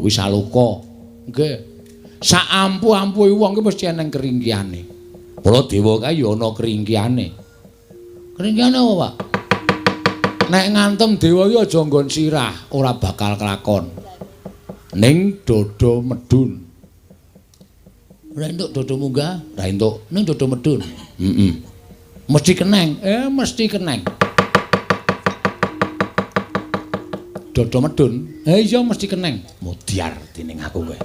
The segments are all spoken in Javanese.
Wisaloka. Nggih. Sak ampuh-ampuhe wong ki mesti eneng keringkihane. Para dewa kae ya ana keringkihane. Keringkihane apa, Pak? Nek ngantem dewa iki aja nggon sirah, ora bakal kelakon. Ning dodo medun. Ora entuk dodo munggah, ora entuk. Ning dodo medun. Heeh. Mesti keneng. Mesti keneng. Dodo medun. Iya mesti keneng. Mudyar dening aku kowe.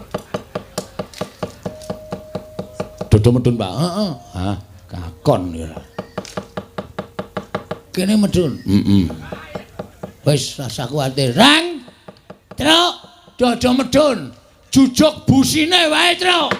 Dodo medun, Pak. Heeh. Hah, kakon ya. Kene medun. Heeh. Wis rasa kuwatir. Rang. Truk, dodo medun. Jujuk busine wae, Truk.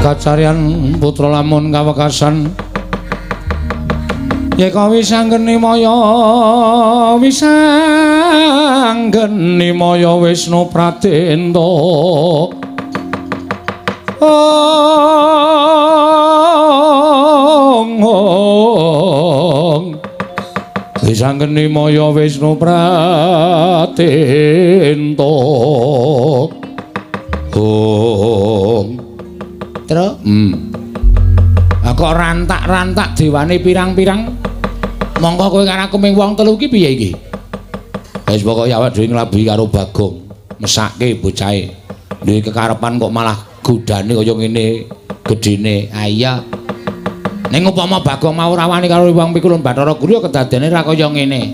Kacarian putra lamun kawekasan yeka wisanggeni maya wisanggeni maya Wisnu Pradenta. Ong ong wisanggeni maya Wisnu Pradenta. Ong Truk. Kok rantak-rantak dewane pirang-pirang. Mongko kowe karo aku ming wong telu iki piye iki? Wis pokoke awak dhewe nglabuhi karo Bagong, mesake bocahe. Duwe kekarepan kok malah godane kaya ngene gedene. Ah iya. Ning upama Bagong mau ora wani karo wong pikulun Bathara Guru ya kedadene ra kaya ngene.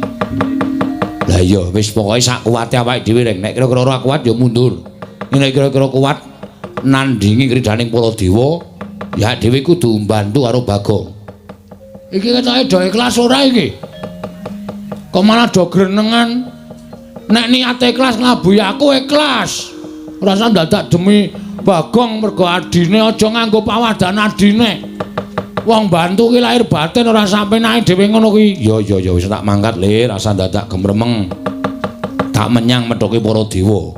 Lah iya wis pokoke sak kuwate awake dhewe reng. Nek kira-kira ora kuat ya mundur. Nek kira-kira kuat nandingi kridaning para dewa, ya dhewe kudu mbantu karo Bagong. Iki ketoke do ikhlas ora iki? Kok malah do grenengan? Nek niate ikhlas nglabuhi aku ikhlas. Ora usah dadak demi Bagong mergo adine, aja nganggo pawadan adine. Wong bantu ki lahir batin ora sampe nae dhewe ngono kuwi. Ya ya ya wis tak mangkat le, rasa dadak gemremeng. Tak menyang methoke para dewa.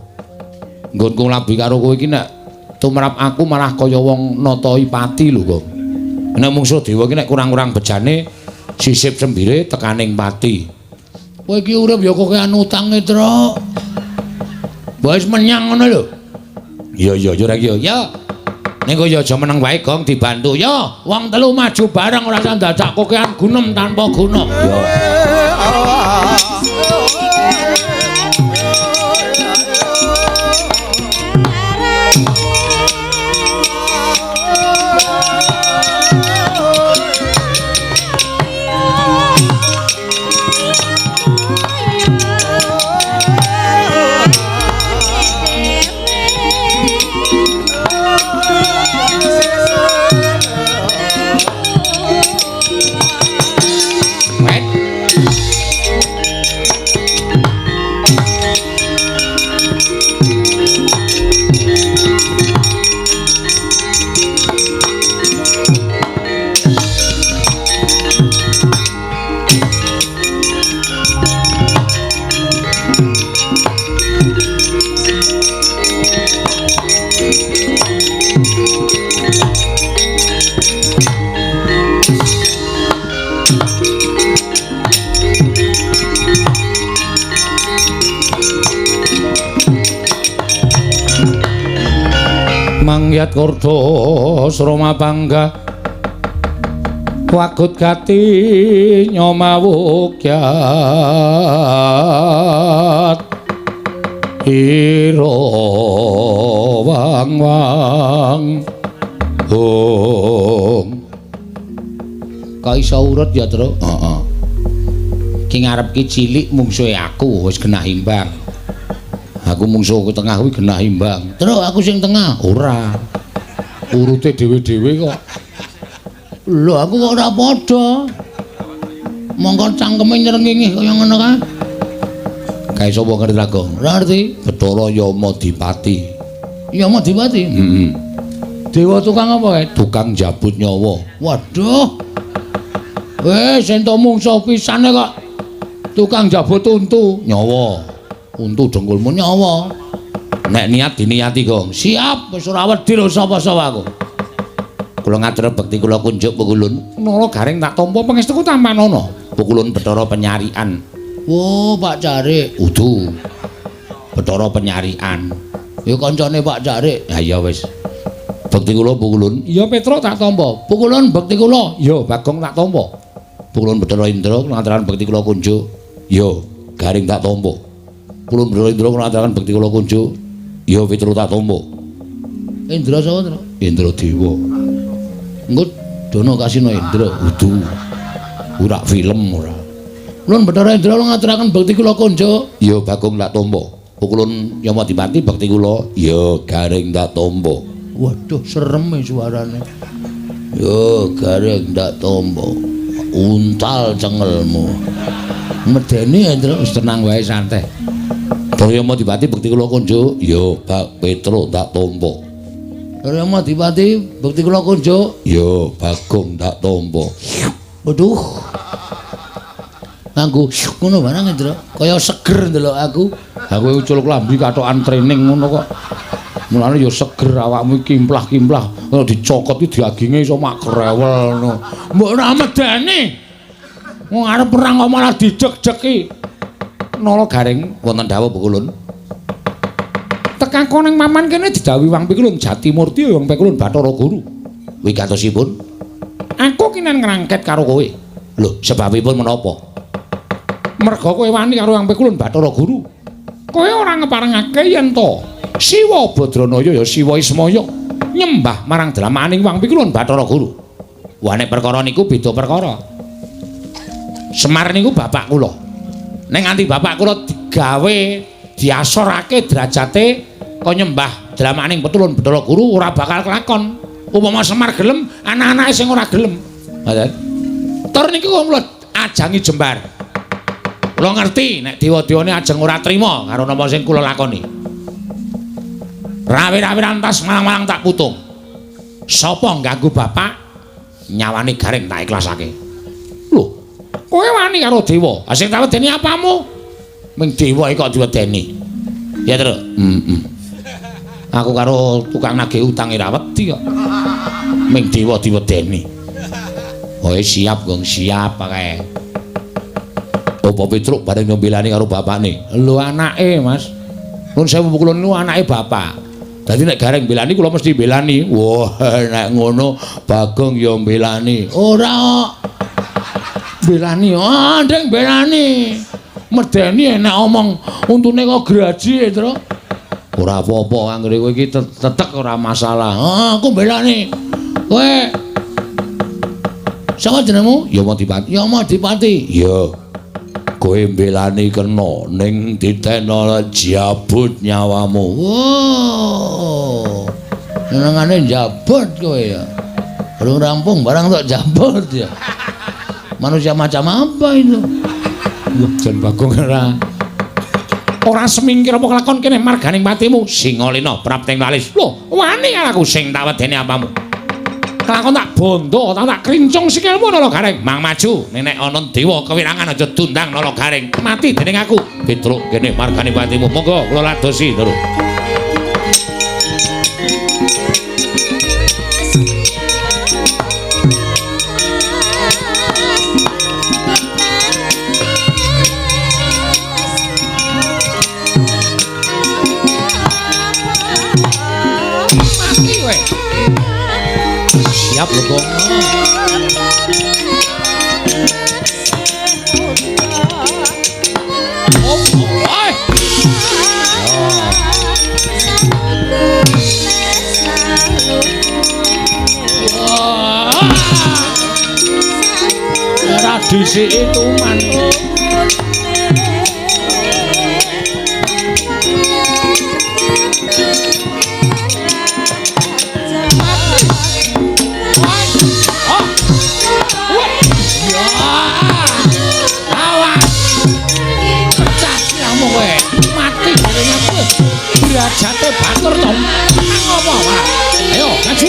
Nggonku nglabuhi karo kowe iki nek tumrap aku malah kaya wong natoi pati lho kok. Nek mungsuh dewa iki nek kurang-kurang bejane sisip sembire tekaning pati. Kowe iki urip ya kokean utange, Truk. Wis menyang ngono lho. Iya iya ya rek ya. Ya. Ning kowe ya aja meneng wae, Gong, dibantu. Ya, wong telu maju bareng ora usah dadak kokean gunem tanpa guna. Ya. Mangyat kordo sroma bangga wagut gati nyomawukyat ira wang wang hong. Kok iso urut ya, Truk? Heeh. Ki ngarep ki cilik mungsuhe aku wis genah imbang. Aku mungsuh ke tengah kuwi genah imbang. Terus aku sing tengah ora. Urute dhewe-dhewe kok. Lho aku kok ora padha. Mongko cangkeme nyrengingi kaya ngono kae. Kae sapa ngerti Bagong? Ora ngerti. Bathara Yamadipati. Yamadipati? Heeh. Dewa tukang apa kae? Tukang jabut nyawa. Waduh. Wis entuk mungsuh pisane kok. Tukang jabut untu nyawa. Untu dengkulmu nyawa. Nek niat diniati, Gong. Siap, wis ora wedi lho sapa-sapa aku. Kula ngatur bekti kula kunjuk Pukulun. Nala Gareng tak tampa pangestuku tampanana. Pukulun Bathara Penyarian. Wo, Pak Carik. Udu. Bathara Penyarian. Ya kancane Pak Carik. Ha iya wis. Bekti kula Pukulun. Iya Petruk tak tampa. Pukulun bekti kula. Iya Bagong tak tampa. Pukulun Bathara Indra kula ngaturaken bekti kula kunjuk. Iya Garing tak tampa. Pukulun Bathara Indra kula ngaturaken bekti kula kunjuk. Iya Petruk tak tampa. Indra sapa, Tru? Indra Dewa. Engko dono kasino Indra. Udu. Ora film ora. Ulun Bathara Indra kula ngaturaken bekti kula kunjuk. Iya Bagong tak tampa. Pukulun Yamadipati bekti kula. Iya Garing tak tampa. Waduh serem suarane. Yo Gareng tak tampa. Untal cengelmu. Medeni Indra wis tenang wae santai. Bathara Yamadipati bekti kula kunjuk. Ya Bak Petruk tak tampa. Bathara Yamadipati bekti kula kunjuk. Ya Bagong tak tampa. Waduh. Nganggo ngono barang Indra, kaya seger ndelok aku. Aku ucul klambi katokan training ngono kok. Mulane ya seger awakmu iki kimplah-kimplah, kalau dicokot iki daginge iso mak grewel ngono. Mbok ora medeni. Wong arep perang kok malah dijek-jeki. Nala Gareng wonten dawuh Pukulun. Tekako ning paman kene didhawuhi Wang Pikulun Jatimurti Wang Pikulun Bathara Guru. Wigatosipun aku kinen ngrangket karo kowe. Lho, sebabipun menapa? Merga kowe wani karo Wang Pikulun Bathara Guru. Kowe ora ngeparengake yen to Siwa Badranaya ya Siwa Ismaya nyembah marang dramaning Wang Pikulun Bathara Guru. Wah nek perkara niku beda perkara. Semar niku bapak kula. Nek nganti bapak kula digawe diasorake derajate kok nyembah dramaning Petulun Bathara Guru ora bakal kelakon. Upama Semar gelem, anak-anake sing ora gelem. Ngoten. Tur niku kula ajangi jembar. Kula ngerti nek dewa-dewane ajeng ora trima karo napa sing kula lakoni. Rawe-rawe rantas malang-malang tak putung. Sapa ngganggu bapak nyawane Gareng tak ikhlasake. Lho, kowe wani karo dewa. Ha sing tak wedeni apamu? Ming dewa iki kok diwedeni. Ya, Tru. Heeh. Aku karo tukang nagih utang ora wedi kok. Ming dewa diwedeni. Oh, siap, Gong, siap kae. Apa Petruk bareng nyembelani karo bapakne? Lho anake, Mas. Nun sewu kula niku anake bapak. Dadi nek Gareng mbelani kula mesti mbelani. Wah, nek ngono Bagong ya mbelani. Ora kok. Mbelani, ah ndeng mbelani. Medeni enek omong untune kok graji, Tru. Ora apa-apa anggere kowe iki tetek ora masalah. Ah, aku mbelani. Kowe sapa jenengmu? Yamadipati. Yamadipati. Iya. Kowe mbelani kena ning ditena jabut nyawamu. Wow. Senengane jabut kowe ya. Belum rampung barang tok jabut ya. Manusia macam apa itu? Wah, jan Bagong ora. Ora semingkir apa kelakon kene marganing patimu. Singalena prapting walis. Lho, wani aku sing tak wedeni apamu. Kelakon tak bondo, tak krincung sikilmu Nala Gareng. Mang maju, nek ana dewa kewirangan aja dundang Nala Gareng. Mati dening aku. Petruk kene margane patimu. Monggo kula ladosi, Tru. Mati kowe. Siap lho, Gong. Oh, oi. Wah. Ora disiki tuman. Mati jenenge aku. Derajate batur to. Apa, Pak? Ayo, maju.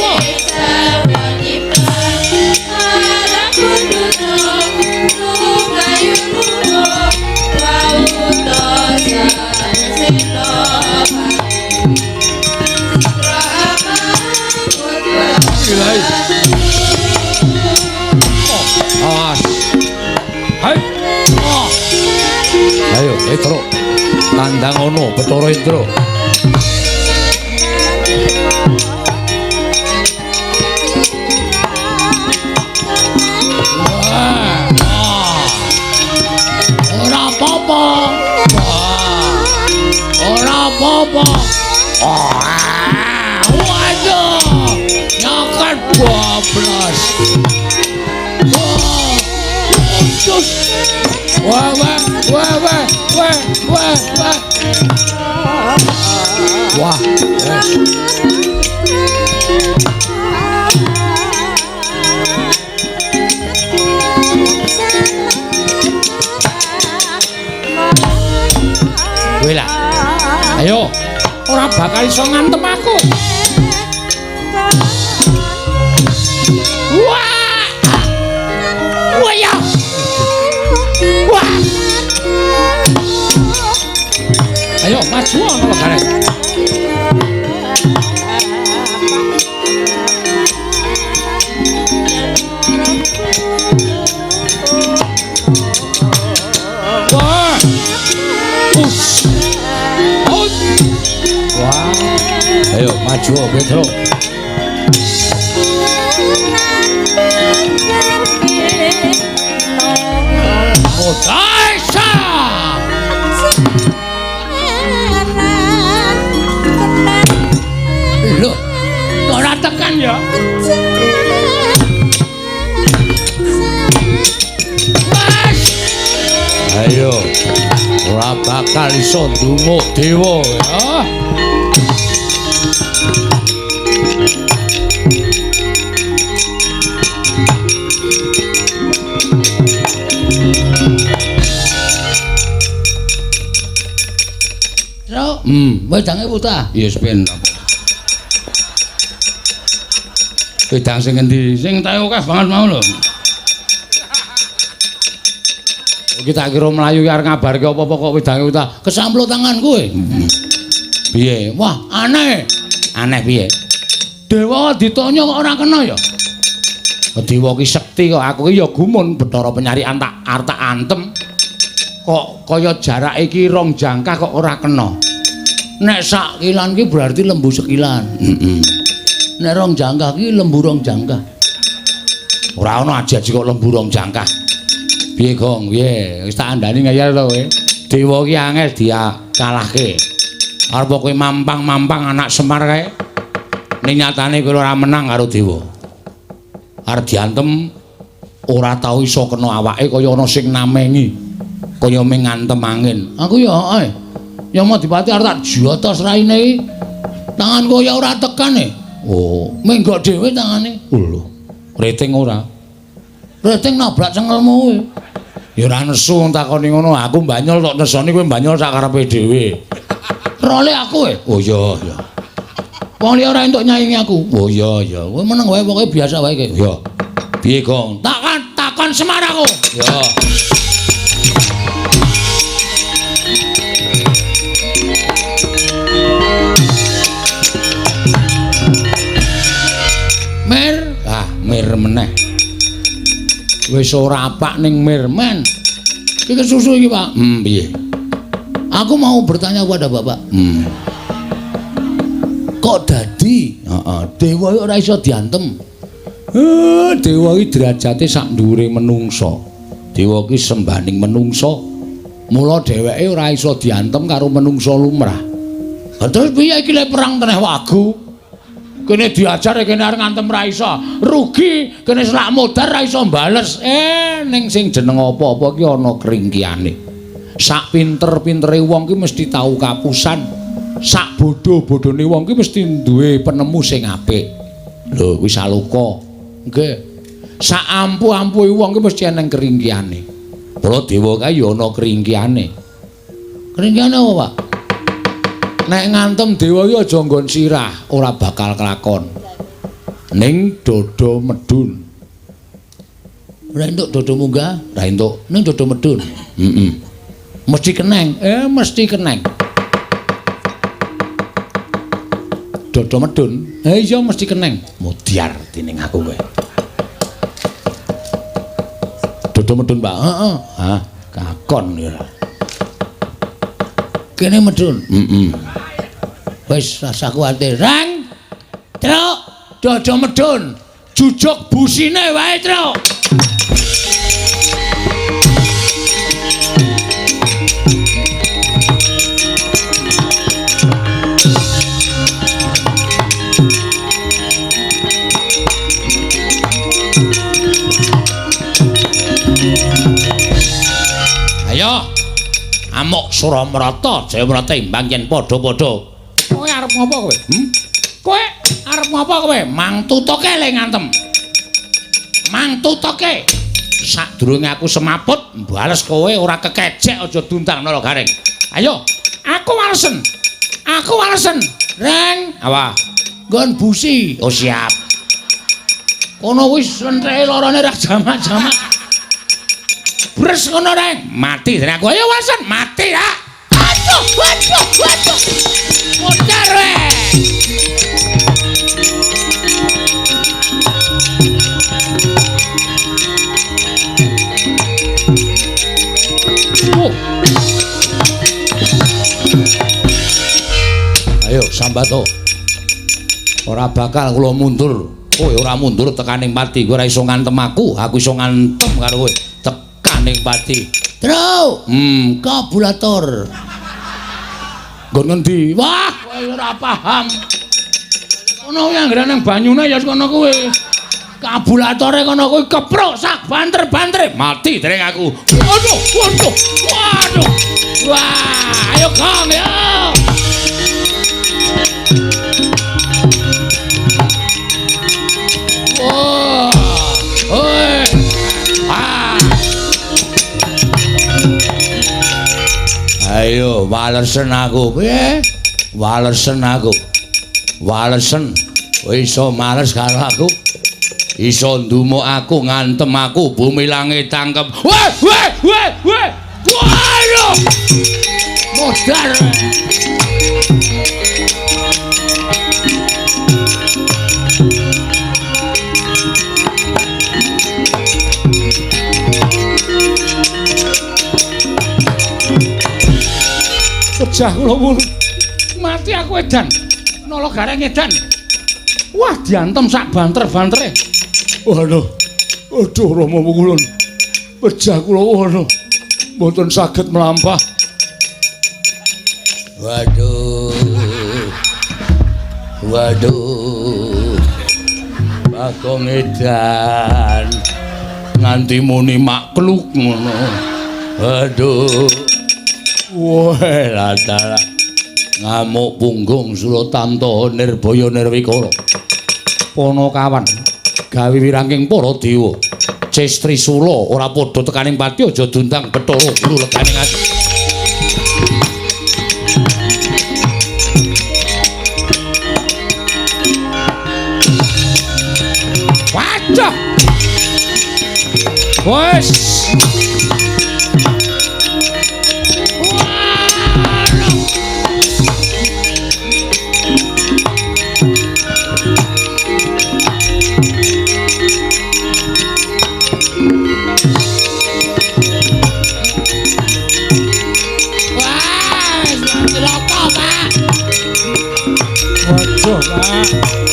Awas. Hai. Oh. Ayo, Petro. Tandang ono Bathara Indra. Wah. Ora apa-apa. Ora apa-apa. Waduh. Nyokan bablas. Wah, wah, wah, wah, wah, wah, wah. Wah, wes. Kowe lah. Ayo, ora bakal iso ngantem aku. Wah! Wah ya. Wah. Ayo maju ana legane. Wah. Us. Ut. Wah. Ayo maju Petro. Daisa. Loh, kok ora tekan ya? Mas. Ayo. Ora bakal iso ndumuk dewa ya. Wedange putah. Ya wis ben. Wedang sing endi? Sing tae akeh banget mau lho. Iki tak kira mlayu arep ngabarke apa-apa kok wedange putah. Kesampluk tangan kowe. Piye? Wah, aneh. Aneh piye? Dewa ditanya kok ora kena ya? Dewa ki sekti kok, aku ki ya gumun Bathara penyarian tak arep tak antem. Kok kaya jarak iki rong jangkah kok ora kena. Nek sak kilan ki berarti lembu sekilan. Heeh. Nek rong jangkah ki lembu rong jangkah. Ora ana aji-aji kok lembu rong jangkah. Piye, Gong? Piye? Wis tak andani ngeyel to kowe. Dewa ki angel dikalahke. Arep kowe mampang-mampang anak Semar kae. Ning nyatane kowe ora menang karo dewa. Arep diantem ora tau iso kena awake kaya ana sing namengi. Kaya ming ngantem angin. Aku ya heeh. Ya Madipati arep tak jotos raine iki. Tanganku ya ora tekan e. Oh, menggok dhewe tangane. Lho, rating ora. Rating nabrak cengelmu kowe. Ya ora nesu wong takoni ngono, aku banyol tok nesoni kowe banyol sak karepe dhewe. Role aku e. Oh iya, iya. Wong liya ora entuk nyaingi aku. Oh iya, iya. Kowe meneng wae pokoke biasa wae iki. Ya. Piye, Gong? Takon takon Semar aku. Ya. Mir, ah mir meneh. Wis ora apak ning mirmen. Iki kesusu iki, Pak. Piye? Aku mau bertanya kepada Bapak. Kok dadi? Heeh, dewa ora iso diantem. Dewa iki derajate sak dhuwure menungsa. Dewa iki sembaning menungsa. Mula dheweke ora iso diantem karo menungsa lumrah. Lah terus piye iki lek perang teneh wagu? Kene diajar kene arep ngantem ra iso. Rugi, kene selak modar ra iso bales. Ning sing jeneng apa-apa ki ana kringkiane. Sak pinter-pintere wong ki mesti tau kapusan. Sak bodho-bodhone wong ki mesti duwe penemu sing apik. Lho, kuwi saloka. Nggih. Sak ampuh-ampuhe wong ki mesti eneng kringkiane. Mula dewa kae ya ana kringkiane. Kringkihane apa, Pak? Nek ngantem dewa iki aja nggon sirah, ora bakal kelakon. Ning dodo medun. Ora entuk dodo munggah, ora entuk. Ning dodo medun. Heeh. Mesti keneng. Mesti keneng. Dodo medun. Iya mesti keneng. Mudyar dening aku kowe. Dodo medun, Pak. Heeh. Hah, kakon ya. Kene medun. Heeh. Wis rasa kuwatir. Rang. Truk, dodo medun. Jujuk busine wae, Truk. Ayo. Amuk Suramrata, Jayamrata imbang yen padha-padha. Kowe arep ngopo kowe? Kowe arep ngopo kowe? Mang tutuke le ngantem. Mang tutuke. Sadurunge aku semaput, mbales kowe ora kekejek aja dundang Nala Gareng. Ayo, aku walesen. Aku walesen. Reng, apa? Nggon busi. Oh siap. Kono wis lentreke lorone ra jamak-jamak. Bres ngono Reng, mati dene aku. Ayo walesen, mati ya. Aduh, aduh, aduh. Modar we. Oh. Ayo sambato. Ora bakal kula mundur. Kowe ora mundur tekaning pati. Kowe ora iso ngantem aku, aku iso ngantem karo kowe. Tekaning pati. Truk, kabulator. Nggon ngendi? Wah, kowe ora paham. Kono kuwi anggere nang banyune ya kono kuwi. Kabulatore kono kuwi keprok sak banter-bantere. Mati dereng aku. Waduh, waduh. Waduh. Wah, ayo Kang ya. Wah. Oi. Ah. Ayo walesen aku. Piye? Walesen aku. Walesen. Kowe iso males karo aku. Iso ndumuk aku, ngantem aku, bumi langit tangkep. Weh, weh, weh, weh. Waduh. Modar. Pejah kula wulu. Mati aku edan. Nala Gareng edan. Wah, diantem sak banter-bantere. Waduh. Aduh Rama Pukulun. Pejah kula waduh. Mboten saged mlampah. Waduh. Waduh. Bagong edan. Nganti muni makluk ngono. Waduh. Wah, latala. Ngamuk punggung Suratamta Nirbaya Nirwikara. Panakawan gawe wirangking para dewa. Ces Trisula ora padha tekaning pati aja dundang Bathara Guru leganing ati. Waduh. Wes.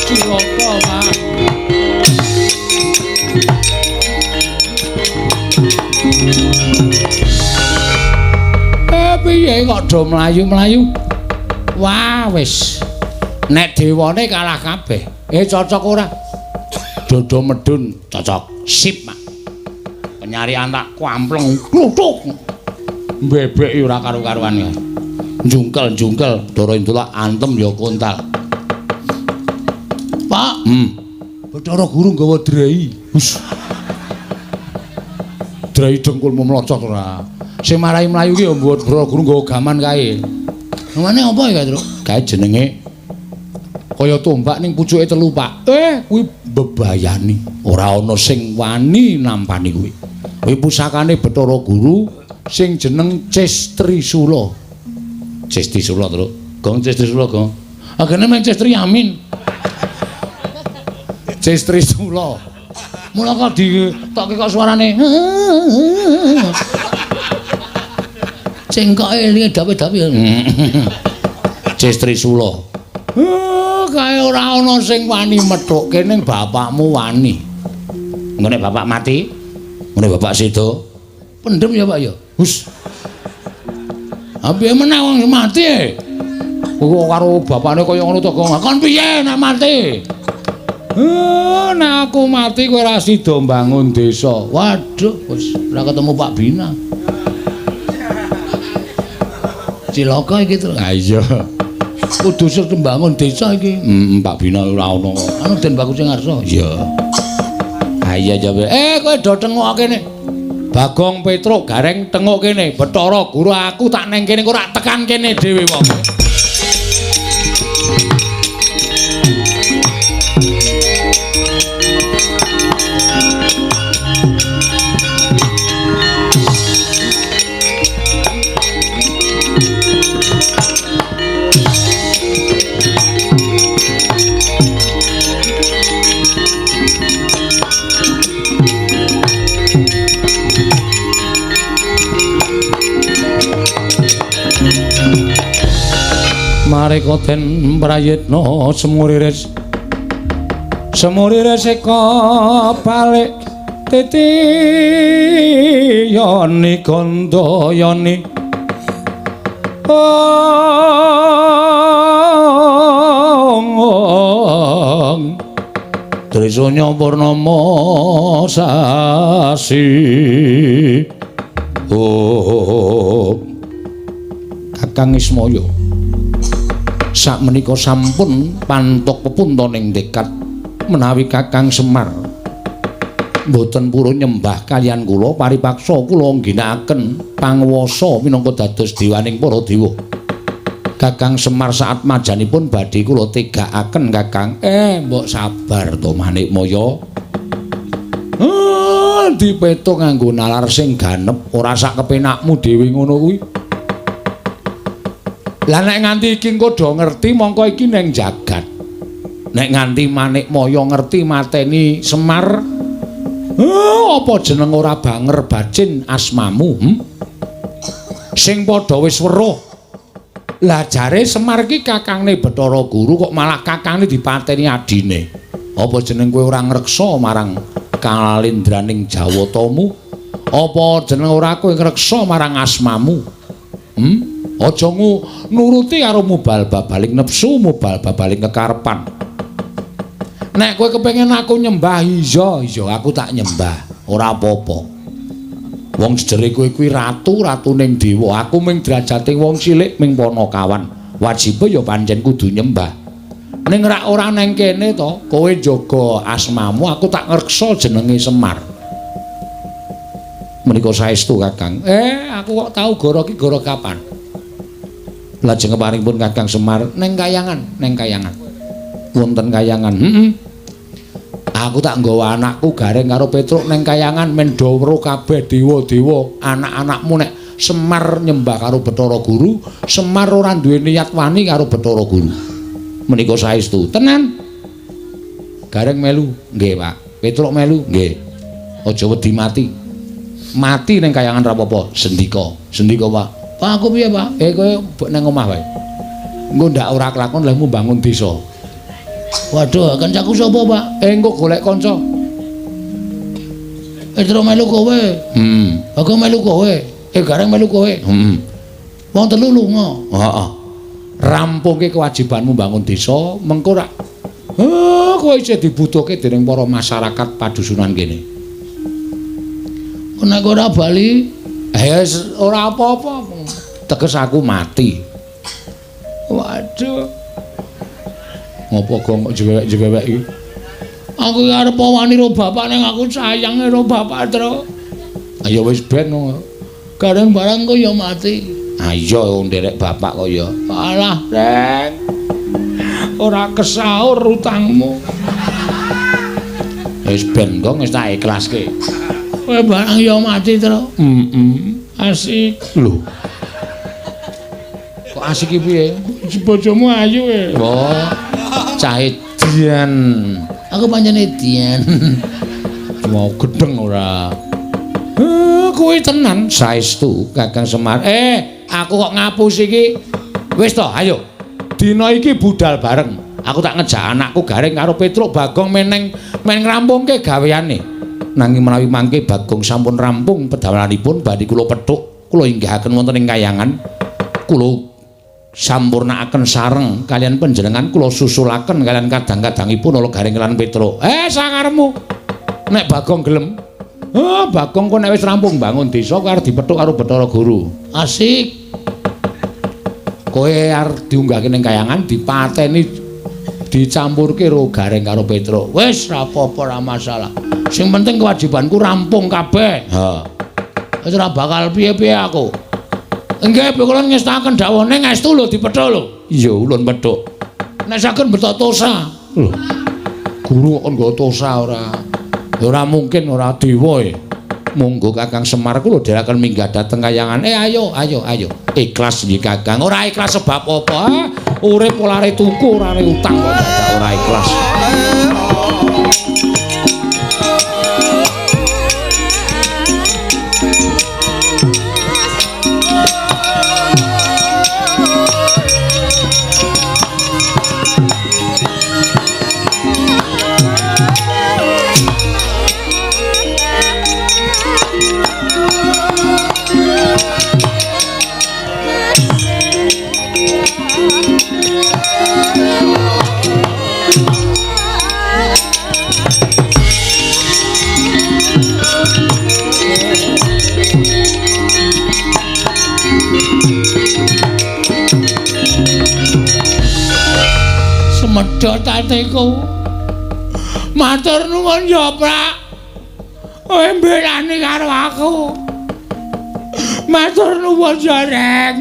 Cilaka, Pak. Piye kok do mlayu-mlayu? Wah, wis. Nek dewane kalah kabeh. Cocok ora? Dodo medun cocok. Sip, Pak. Penyarian tak kampleng kluthuk. Mbebeki ora karu-karuan ya. Jungkel-jungkel Bathara Indra antem ya kontal. Pak, Bathara Guru nggawa drei. Hus. Drei dengkulmu mlocot ora. Sing marai mlayu ki ya mbok Bathara Guru nggawa gaman kae. Namane apa ya, Truk? Kae jenenge kaya tombak ning pucuke telu, Pak. Kuwi bebayani. Ora ana sing wani nampani kuwi. Kuwi pusakane Bathara Guru sing jeneng Cestrisula. Cestrisula, Truk. Gong Cestrisula, Gong. Agene men Cestri Amin. Cestrisula. Mula kok ditokke kok suarane. Cengkoke elinge dawe-dawe. Cestrisula. Kae ora ana sing wani methukke ning bapakmu wani. Engko nek bapak mati, engko nek bapak seda, pendem ya Pak ya. Hus. Ha piye meneh wong mati e? Kok karo bapakne kaya ngono to, Gong. Kon piye nek mati? Nek aku mati kowe ora sida mbangun desa. Waduh, wis ora ketemu Pak Bina. Cilaka iki to. Ha iya. Kudu sing mbangun desa iki. Pak Bina ora ono. Anu Den Bagus sing ngarsa. Iya. Ha iya jawe. Kowe do tengok kene. Bagong Petruk Gareng tengok kene. Bathara Guru aku tak neng kene kok ora tekan kene dhewe wong. Mareka den prayitna semuriris semuriris eka balik titi yoni gandayani ong Trisanya purnama sasi. Oh Kakang Ismaya sakmenika sampun pantuk pepunta ning dekat menawi Kakang Semar mboten purun nyembah kaliyan kula paripaksa kula ngginakaken panguwasa minangka dados dewaning para dewa. Kakang Semar saat majanipun badhe kula tegakaken Kakang. Mbok sabar to Manikmaya. Dipetung nganggo nalar sing ganep ora sak kepenakmu dhewe ngono kuwi. Lah nek nganti iki engko do ngerti mongko iki ning jagat. Nek nganti Manikmaya ngerti mateni Semar, apa jeneng ora banger bacin asmamu? Sing padha wis weruh. Lah jare Semar iki kakangne Bathara Guru kok malah kakangne dipateni adine. Apa jeneng kowe ora ngreksa marang kalindraning Jawatamu? Apa jeneng ora kowe ngreksa marang asmamu? Aja nuruti karo mubal babaling nepsu, mubal babaling kekarepan. Nek kowe kepengin aku nyembah, iya, iya aku tak nyembah, ora apa-apa. Wong jejere kowe kuwi ratu, ratuning dewa. Aku ming derajate wong cilik ming panakawan. Wajibe ya pancen kudu nyembah. Ning rak ora neng kene to, kowe njaga asmamu, aku tak ngreksa jenenge Semar. Menika saestu Kakang. Aku kok tau goro iki goro kapan? Lajeng keparingipun Kakang Semar neng kayangan, neng kayangan. Wonten kayangan. Heeh. Aku tak nggawa anakku Gareng karo Petruk neng kayangan men do weruh kabeh dewa-dewa anak-anakmu nek Semar nyembah karo Bathara Guru, Semar ora duwe niat wani karo Bathara Guru. Menika saestu. Tenan. Gareng melu, nggih, Pak. Petruk melu, nggih. Aja wedi mati. Mati neng kayangan ra apa-apa, sendika. Sendika, Pak. Pak aku piye, Pak? Kowe nang omah wae. Engko ndak ora kelakon lehmu bangun desa. Waduh, kancaku sapa, Pak? Engko golek kanca. Terus melu kowe. Aku melu kowe. Gareng melu kowe. Wong telu lunga. Heeh. Rampungke kewajibanmu bangun desa, mengko rak kowe isih dibutuhke dening para masyarakat padusunan kene. Nek ora bali, ora apa-apa. Teges aku mati. Waduh. Ngopo gong kok jewek-jewek iki? Aku iki arep wani karo bapak ning aku sayang karo bapak, Tru. Ayo wis ben. Gareng barang kok ya mati. Ah iya nderek bapak kok ya. Alah, Reng. Ora kesaur utangmu. Wis ben kok wis tak ikhlaske. Kowe barang ya mati, Tru. Heeh. Asik. Lho. Kok asik iki piye? Bojomu ayu e. Oh. Cah edian. Aku pancen edian. Mau gedeng ora. Kuwi tenan saestu Kakang Semar. Aku kok ngapusi iki. Wis to, ayo. Dina iki budal bareng. Aku tak ngejak anakku Gareng karo Petruk Bagong meneng men ngrampungke gaweane. Nanging menawi mangke Bagong sampun rampung pedamelanipun badhe kula pethuk, kula inggihaken wonten ing kayangan. Kula sampurnakaken sareng kalian panjenengan, kula susulaken kalian kadang-kadangipun ala Gareng lan Petruk. Sakarepmu. Nek Bagong gelem. Bagong kok nek wis rampung bangun desa kok arep dipethuk karo Bathara Guru. Asik. Kowe arep diunggahke ning kayangan dipateni dicampurke karo Gareng karo Petruk. Wis ra apa-apa, ra masalah. Sing penting kewajibanku rampung kabeh. Ha. Wis ora bakal piye-piye aku. Nggih, kula ngestaken dawane ngestu lho dipethuk lho. Iya, ulun pethuk. Nek saged beto tosa. Lho. Guru kok nggo tosa ora? Ya ora mungkin ora dewa e. Monggo Kakang Semar kula dherekaken minggah dhateng kayangan. Ayo, ayo, ayo. Ikhlas nggih Kakang. Ora ikhlas sebab apa? Urip olare tuku, ora utang kok dadak ora ikhlas. Semedhot atiku. Matur nuwun ya, Prak. Kowe mbelani karo aku. Matur nuwun ya, Reng.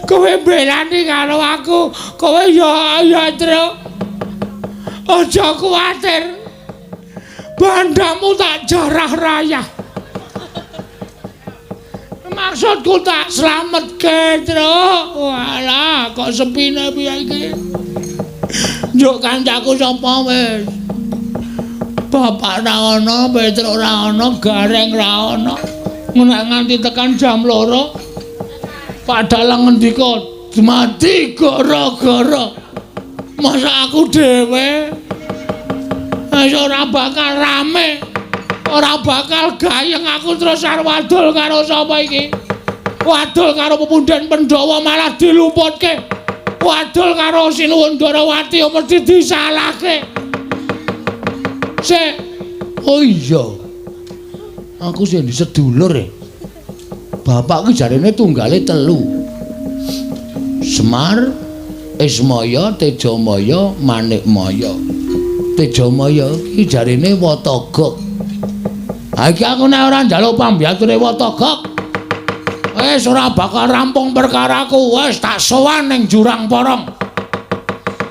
Kowe mbelani karo aku. Kowe ya ya, Truk. Aja kuwatir. Bandamu tak jarah rayah. Maksudku tak slametke, Truk. Walah, kok sepine piye iki? Njuk kancaku sapa wis? Bapak ra ana, Petruk ra ana, Gareng ra ana. Nek nganti tekan jam 2, Pak Dalang ngendika, "Mati gara-gara." Masa aku dhewe wis ora bakal rame, ora bakal gayeng aku terus arep wadul karo sapa iki? Wadul karo pepundhen Pandhawa malah diluputke. Wadul karo Sinuwun Ndarawati mesti disalahke. Sik. Oh iya. Aku sing sedulur e. Bapak ki jarene tunggale 3. Semar, Ismaya, Tejamaya, Manikmaya. Tejamaya ki jarene Watagok. Ha iki aku nek ora njaluk pambiyature Watagok, wis ora bakal rampung perkaraku. Wis tak sowan ning Jurang Porong.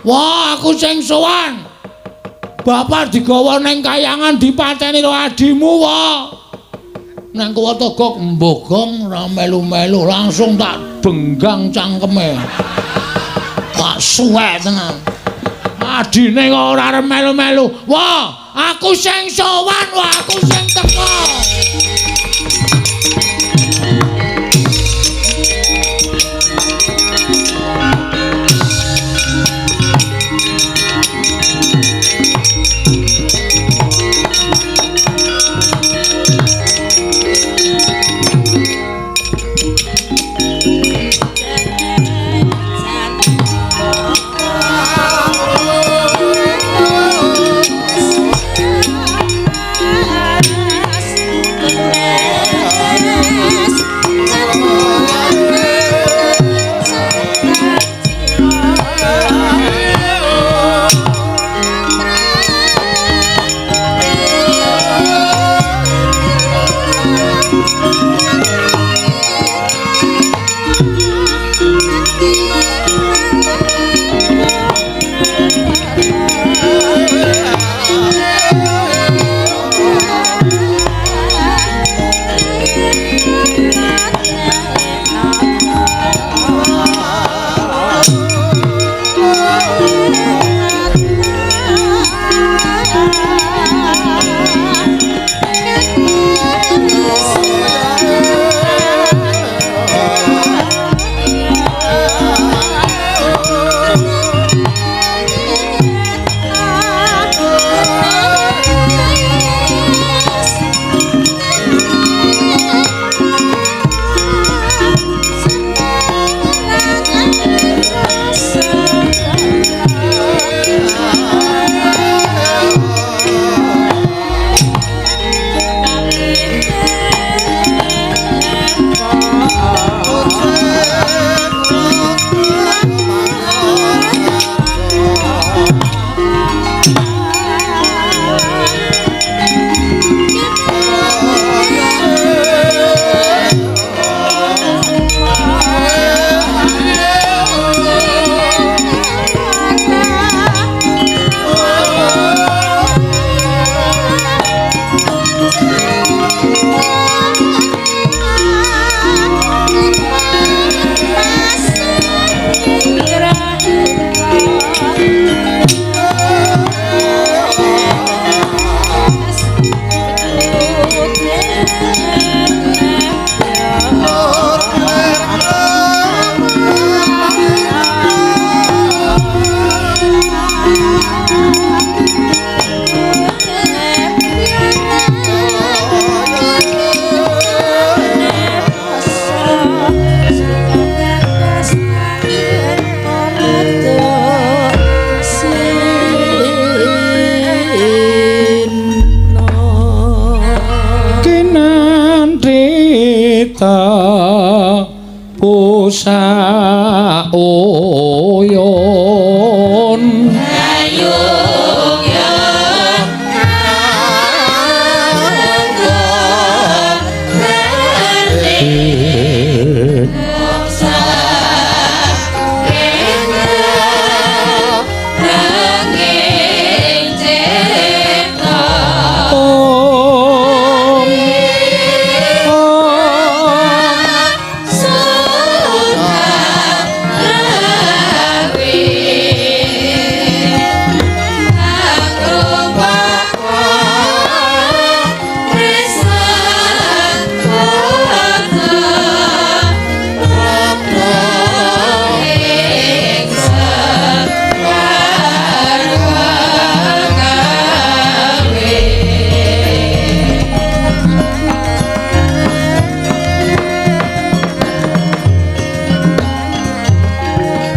Wah, aku sing sowan. Bapak digawa ning kayangan dipateni karo adimu, wah. Nang Watagok mbogong ora melu-melu, langsung tak benggang cangkeme. Tak suwek tenan. Adine kok ora arep melu-melu. Wah, aku sing sowan, wah aku sing teko. Yes.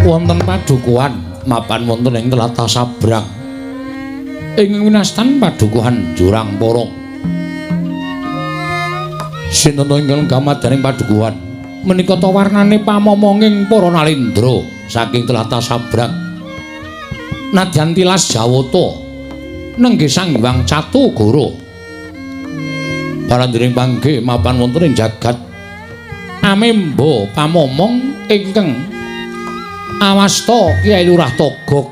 Wonten padukuhan mapan wonten ing tlatah Sabrang ing winastan padukuhan Jurang Porong. Sinten ingkang gamadaning padukuhan menika ta warnane pamomonging para nalendra saking tlatah Sabrang. Nadyan tilas Jawata nenggih Sang Hyang Catugara parandring panggih mapan wonten ing jagat amemba pamomong ingkang awasta Kyai Lurah Togog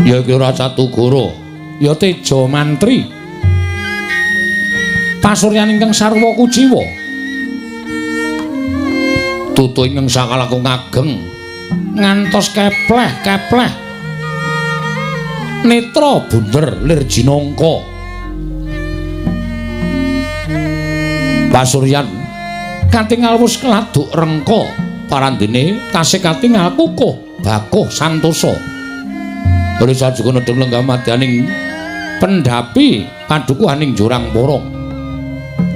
ya Lurah Catugara ya Teja Mantri pasuryan ingkang sarwa kuciwa tutu ingkang sakalakung ageng ngantos kepleh-kepleh netra bunder lir jinangka pasuryan katingal wus keladuk rengka parandene tasih katingal kukuh bakuh santosa. Risa juga nedheng lenggah madyaning pendhapi padukuhaning Jurang Porong.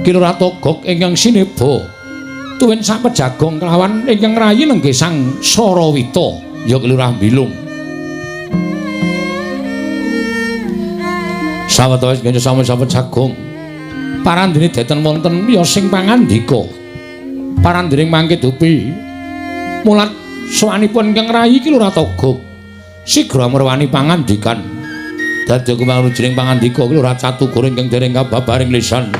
Ki Lurah Togog ingkang sineba tuwin sapejagong kelawan ingkang rayi nenggih Sang Sarawita ya Ki Lurah Bilung. Sawetawis kanca sami sapejagong parandene deten wonten ya sing pangandika. Parandring mangke dupi mulat sowanipun ingkang rayi Ki Lurah Togog sigra merwani pangandikan dadi kumang rujining pangandika Ki Lurah Catugara ingkang dereng kababaring lisan.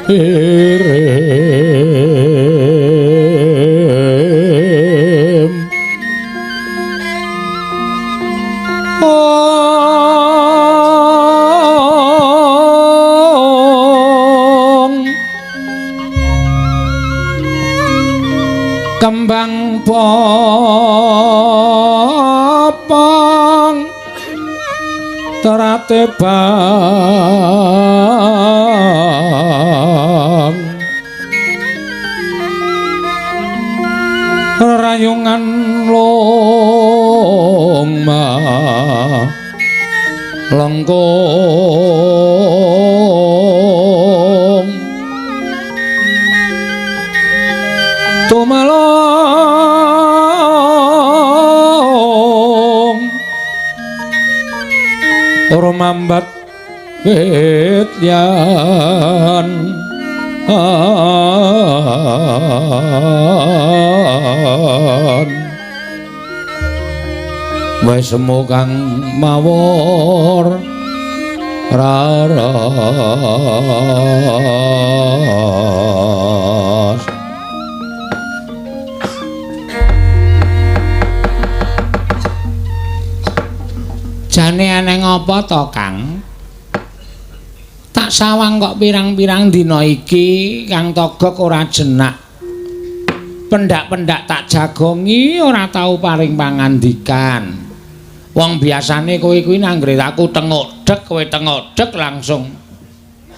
Irim Ong kembang popong terate bang rayungan longma lengkung tumalong rumambat wit yan wis semu kang mawur raras. Jane aneh ngapa to, Kang? Tak sawang kok pirang-pirang dina iki Kang Togok ora jenak. Pendak-pendak tak jagongi ora tau paring pangandikan. Wong biasane kowe kuwi nanggre aku tengok dek, kowe tengok dek langsung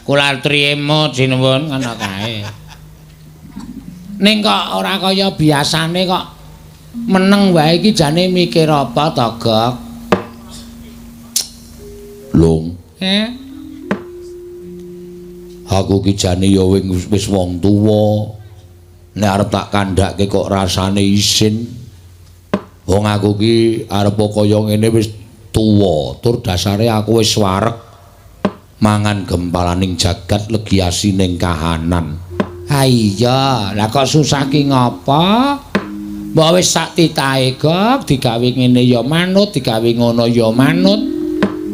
kula trimo sinuwun ngono kae. Ning kok ora kaya biasane kok meneng wae iki jane mikir apa to, Gok? Lung. Aku ki jane ya wis wong tuwa. Nek arep tak kandhake kok rasane isin. Wong aku ki arep kaya ngene wis tuwa, tur dasare aku wis wareg mangan gempalaning jagat legi asining kahanan. Ha iya, lah kok susah ki ngapa? Mbok wis sak titahe Gok, digawe ngene ya manut, digawe ngono ya manut.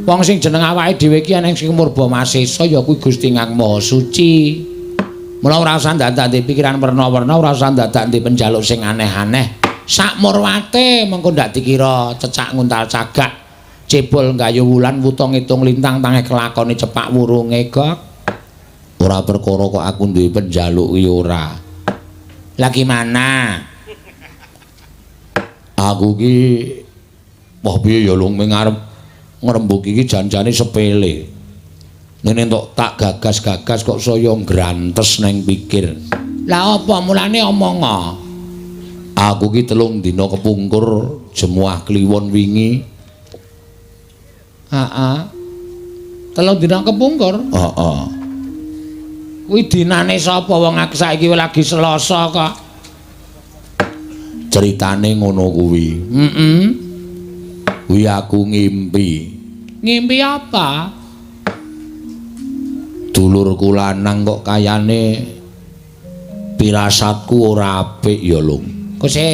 Wong sing jeneng awake dhewe iki ana sing murba masesa ya kuwi Gusti Kang Maha Suci. Mula ora usah ndadak pikiran werna-werna, ora usah ndadak penjaluk sing aneh-aneh. Sak murwate mengko ndak dikira cecak nguntal cagak, cebol nggayu wulan wuta ngitung lintang tange kelakone cepak wurunge Gok. Ora perkara kok aku duwe penjaluk ki ora. Lah gimana? Aku ki wah piye ya lung ngarep ngrembug iki janjane sepele. Ngene entuk tak gagas-gagas kok saya ngrantes neng pikir. Lah apa mulane omong? Aku ki 3 dina kepungkur jemuah kliwon wingi. Heeh. 3 dina kepungkur? Heeh. Kuwi dinane sapa wong aku saiki lagi Selasa kok. Ceritane ngono kuwi. Heeh. Kuwi aku ngimpi. Ngimpi apa? Dulurku lanang kok kayane pirasatku ora apik ya, Lung. Kose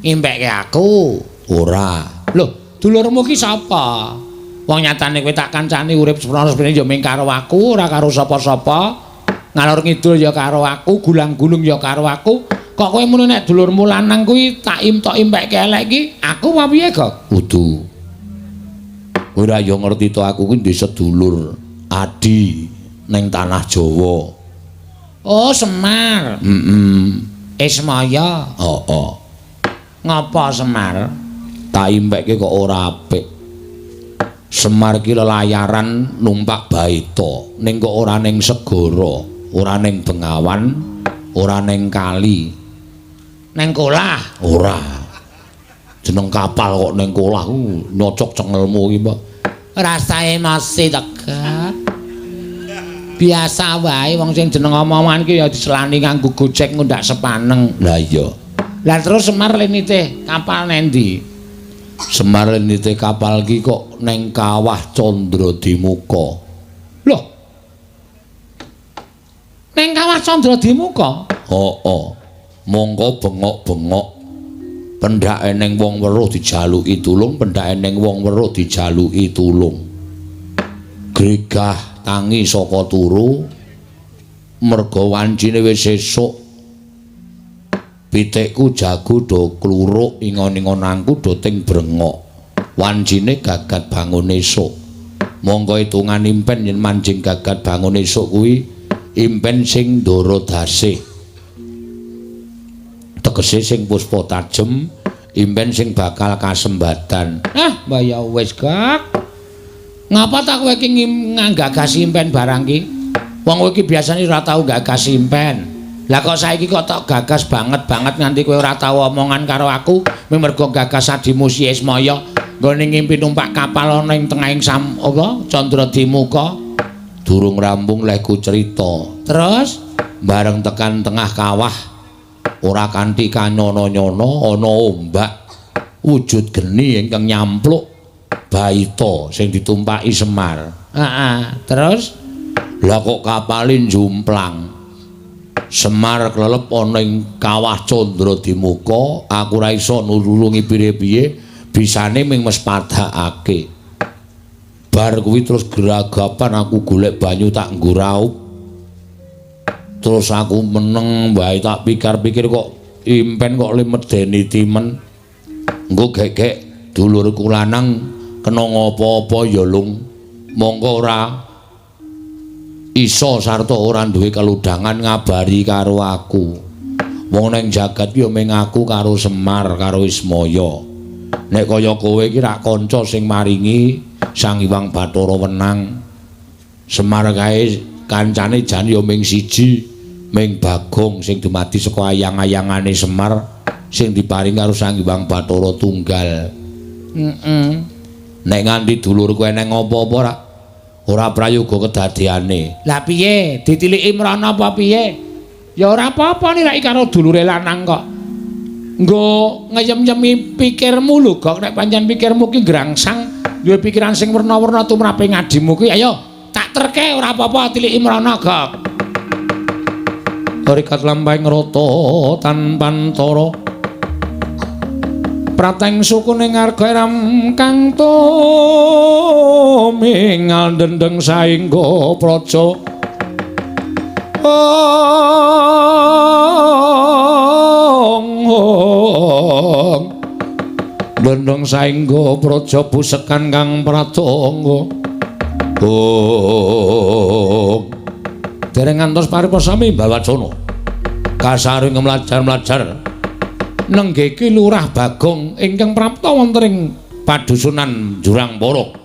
ngimpekke aku? Ora. Lho, dulurmu ki sapa? Wong nyatane kowe tak kancani urip seprono-seprene ya mung karo aku, ora karo sapa-sapa. Ngalor ngidul ya karo aku, gulang-gulung ya karo aku. Kok kowe muni nek dulurmu lanang kuwi tak impekke elek iki, aku apa piye, Gok? Kudu. Kowe ora ya ngerti to aku kuwi ndek sedulur adi ning tanah Jawa. Oh, Semar. Heeh. Ismaya. Heeh. Ngapa Semar? Tak impekke kok ora apik. Semar ki lelayaran numpak baita, ning kok ora ning segara, ora ning bengawan, ora ning kali. Ning kolah? Ora. Jeneng kapal kok ning kolah ku nyocok cengelmu iki, Mbak. Rasae masih tegak. Biasa wae wong sing jeneng omongan ki ya diselani nganggo Gojek ngundak sepaneng. Lah iya. Lah terus Semar lenite kapal nendi? Semar lenite kapal ki kok neng kawah Candradimuka. Loh. Neng kawah Candradimuka? Heeh. Mongko bengok-bengok pendhake neng wong weruh dijaluki tulung, pendhake neng wong weruh dijaluki tulung. Gregah tangi saka turu Merga wancine wis esuk. Pitikku jago do kluruk ingon-ingonanku do ting brengok. Wancine gagat bangun esuk. Monggo hitungan impen yen manjing gagat bangun esuk kuwi impen sing ndara dasih. Tegese sing puspa tajem, impen sing bakal kasembatan. Ah, mbah ya wis, Gak. Ngapa ta kowe iki nggagas impen barang ki? Wong kowe iki biasane ora tau gagas impen. Lah kok saiki kok tok gagas banget-banget nganti kowe ora tau omongan karo aku, mergo gagas adimu si Ismaya nggone ngimpi numpak kapal ana ing tengahing sam apa Candradimuka. Durung rampung lehku cerita. Terus bareng tekan tengah kawah ora kanthi kanyono-nyono ana ombak wujud geni ingkang nyampluk baita sing ditumpaki Semar. Heeh, terus lah kok kapale njumplang. Semar klelep ana ing kawah Candradimuka, aku ora iso nulungi piye-piye, bisane ming mespadakake. Bar kuwi terus geragapan aku golek banyu tak nggo raup. Terus aku meneng wae tak pikir-pikir kok impen kok le medeni timen. Engko gek-gek dulurku lanang kena ngopo-apa ya lung. Mongko ora iso sarta ora duwe keludangan ngabari karo aku. Wong nang jagat ya ming aku karo Semar karo Ismaya. Nek kaya kowe iki rak kanca sing maringi Sang Hyang Bathara wenang. Semar kae kancane jan ya ming siji, ming Bagong sing dumadi saka ayang-ayangane Semar sing diparing karo Sang Hyang Bathara tunggal. Heeh. Nek nganti dulurku eneng apa-apa rak ora prayoga kedadeane. Lah piye? Ditiliki mrana apa piye? Ya ora apa-apa niraki karo dulure lanang kok. Nggo ngeyem-yemi pikirmu lho, Gok. Nek pancen pikirmu ki ngrangsang, duwe pikiran sing werna-werna tumrape ngadimu ki, ayo tak terke ora apa-apa tiliki mrana, Gok. Rikat lampahing rata tanpantara. Prateng sukune ngarga ram kang tumingal dendeng saengga praja. Ong dendeng saengga praja busekan kang pratangga. Ong dereng ngantos paripasami Bawacana. Kasaring mlajar-mlajar nenggeki Lurah Bagong ingkang prapta wonten ing padusunan Jurang Poro.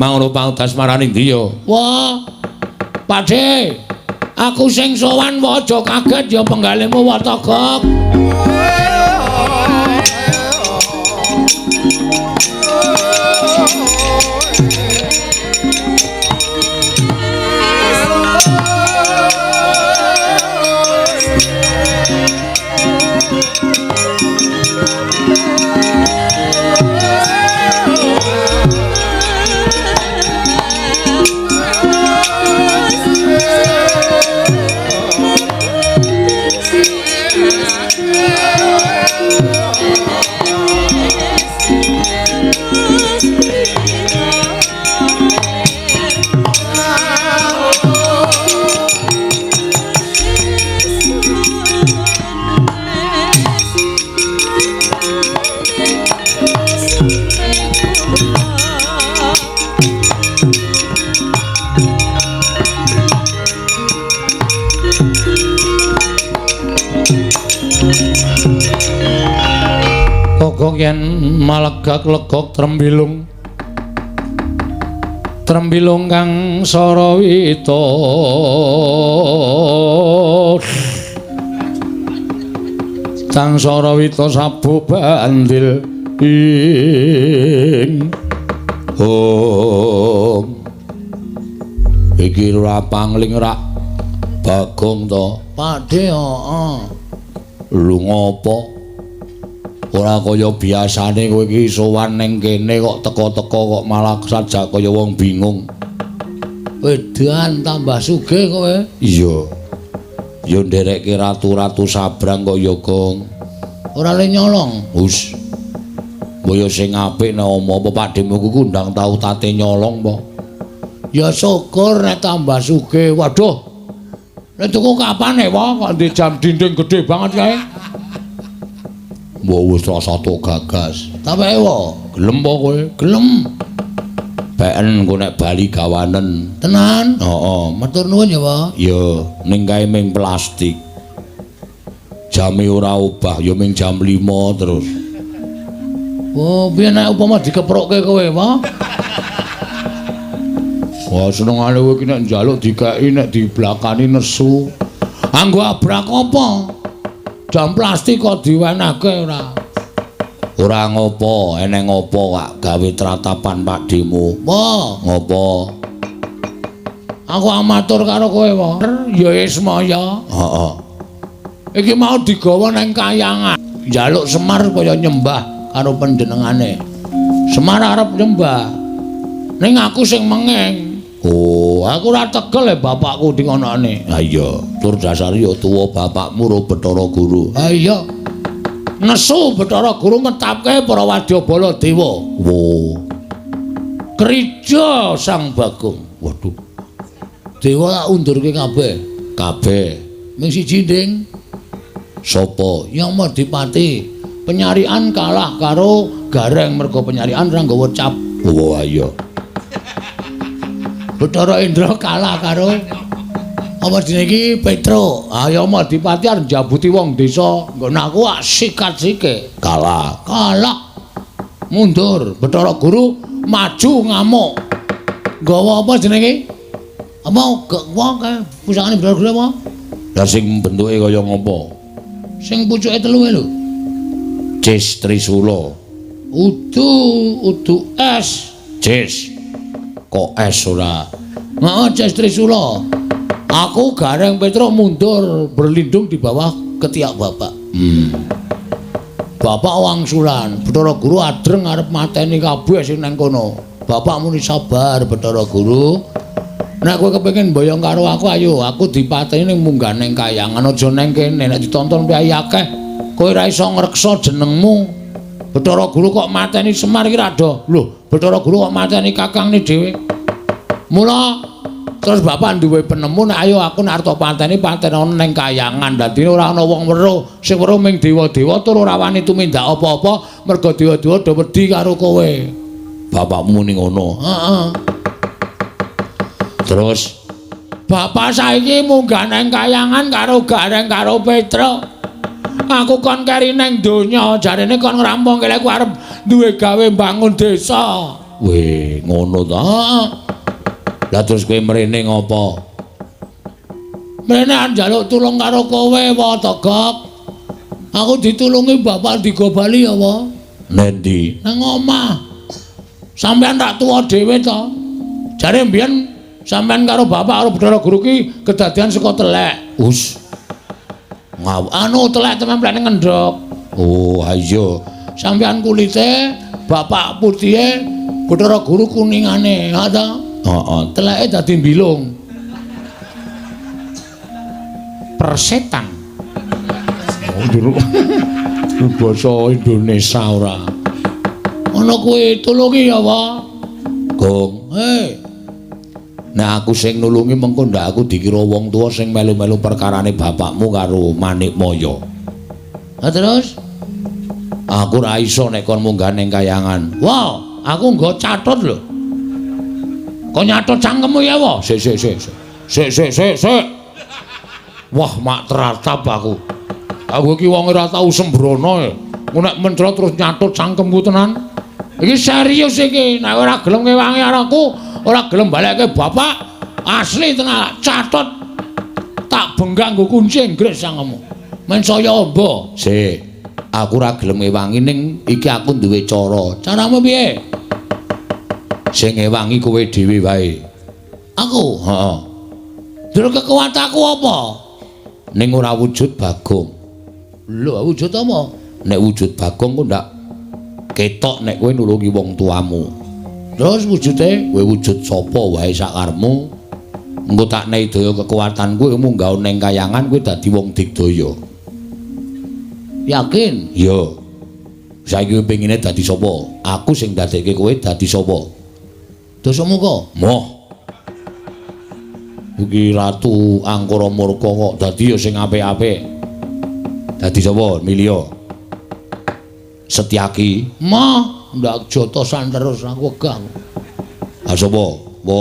Mangono paudas marani ndi ya? Wah, Pakde, aku sing sowan wae aja kaget ya penggalihmu Watagok. Kogong yen malegak legok trembilung trembilung kang sarawita kang sarawita sabuk bandil ing hong iki ora pangling rak Bagong to Pakde heeh lho ngopo ora kaya biasane kowe iki sowan ning kene kok teka-teka kok malah sajak kaya wong bingung. Edan tambah sugih kowe. Iya. Ya nderekke ratu-ratu sabrang kok ya, Gong. Ora le nyolong. Hus. Mbok sing apik nek omo apa Pakdemu ku ndang tau tate nyolong apa? Ya syukur nek tambah sugih. Waduh. Lha tuku kapan e, Wa? Kok ndek jam dinding gede banget kae? Mbok wis rasa tok gagas. Ta wae, Wa. Gelem apa kowe? Gelem. Beken engko nek bali gawanen. Tenan? Heeh, matur nuwun ya, Wa. Ya, ning kae ming plastik. Jame ora obah, ya ming jam 5 terus. Oh, piye nek upama dikeprokke kowe, Wa? Wah, senengane kowe iki nek njaluk dikeki, nek diblakani nesu. Anggo abrak apa? Jam plastik kok diwenehke ora? Ora ngopo, eneng ngopo kak gawe tratapan Pakdhemu. Wah, ngopo? Aku amatur karo kowe, Wa. Ya Ismaya. Heeh. Iki mau digawa nang kayangan. Njaluk Semar kaya nyembah karo panjenengane. Semar arep nyembah. Ning aku sing mengeng. Oh, aku ora tegel e bapakku di ngonone. Ha iya, tur dasare ya tuwa bapakmu ro Bathara Guru. Ha iya. Nesu Bathara Guru ngetapke para wadyabala dewa. Wo. Krija Sang Bagong. Waduh. Dewa tak undurke kabeh. Kabeh. Ming siji, Ding. Sapa? Yang Madipati. Penyarian kalah karo Gareng mergo penyarian ora nggawa cap. Oh, iya. Bathara Indra kalah karo apa jenenge iki Petro. Ayo Madipati arep njabuti wong desa. Nggon aku ak sikat sike. Kalah. Kalah. Mundur. Bathara Guru maju ngamuk. Nggawa apa jenenge iki? Apa wong kae pusakane Bathara Guru apa? Lah sing bentuke kaya ngopo? Sing pucuke telu lho. Cis Trisula. Udu udu es. Cis. Kok es ora? Heeh, Cis Trisula. Aku Gareng Petro mundur berlindung di bawah ketiak bapak. Bapak wangsulan, Bathara Guru adreng arep mateni kabeh sing nang kono. Bapak muni sabar Bathara Guru. Nek kowe kepengin mboyong karo aku ayo, aku dipateni ning munggah ning kayangan aja nang kene nek ditonton piye akeh. Kowe ora iso ngreksa jenengmu. Bathara Guru kok mateni Semar iki ra do. Lho, Bathara Guru kok mateni kakangne dhewe. Mula terus bapak duwe penemu nek ayo aku nek arep pateni patenono ning kayangan. Dadine ora ana wong weruh, sing weruh ming dewa-dewa tur ora wani tumindak apa-apa mergo dewa-dewa do wedi karo kowe. Bapakmu muni ngono. Heeh. Terus bapak saiki munggah nang kayangan karo Gareng karo Petro. Aku kon keri nang donya, jarene kon ngrampungke aku arep duwe gawe mbangun desa. Weh, ngono ta? Heeh. Lah terus kowe mrene ngopo? Mrene arep njaluk tulung karo kowe, wa Togok. Aku ditulungi bapak digo bali ya, wa. Nendi? Nang omah. Sampeyan tak tuwa dhewe to. Jare mbiyen sampeyan karo bapak karo Bathara Guru ki kedadian saka telek. Us. Ngaw anu telek templene ngendhog. Oh, ha iya. Sampeyan kulite, bapak putihe, Bathara Guru kuningane, ha ta? Heeh, teleke dadi mbilung. Persetan. Oh, jero. Basa Indonesia ora. Ana kowe tulungi ya, Wa. Gong. Hei. Nek aku sing nulungi mengko ndak aku dikira wong tuwa sing melu-melu perkarane bapakmu karo Manikmaya. Ha terus? Aku ora iso nek kon munggah ning kayangan. Wah, aku nggo catut lho. Kok nyatut cangkemmu ya, Wa? Sik sik sik. Sik sik sik sik. Wah, mak teratap aku. Aku iki wong ora tau sembrono e. Engko nek mencrot terus nyatut cangkemku tenan. Iki serius iki, nek ora gelem ngewangi karo aku, ora gelem balekke bapak, asli tenan catut. Tak benggak nggo kunci Inggris cangkemmu. Men saya amba. Sik. Aku ora gelem ngewangi ning iki aku duwe cara. Caramu piye? Sing ngewangi kowe dhewe wae. Aku? Heeh. Terus kekuatanku apa? Ning ora wujud Bagong. Lho, wujud apa? Nek wujud Bagong ku ndak ketok nek kowe nulungi wong tuamu. Terus wujude kowe wujud sapa wae sakarepmu. Engko tak nehi daya kekuatanku kowe munggah ning kayangan kowe dadi wong digdaya. Yakin? Iya. Saiki kowe pengine dadi sapa? Aku sing dadekke kowe dadi sapa? Dasamuka. Moh. Iki Ratu Angkara Murka kok dadi ya sing apik-apik. Dadi sapa? Milio. Setyaki. Mah, ndak jotosan terus aku wegah. Ha sapa? Wo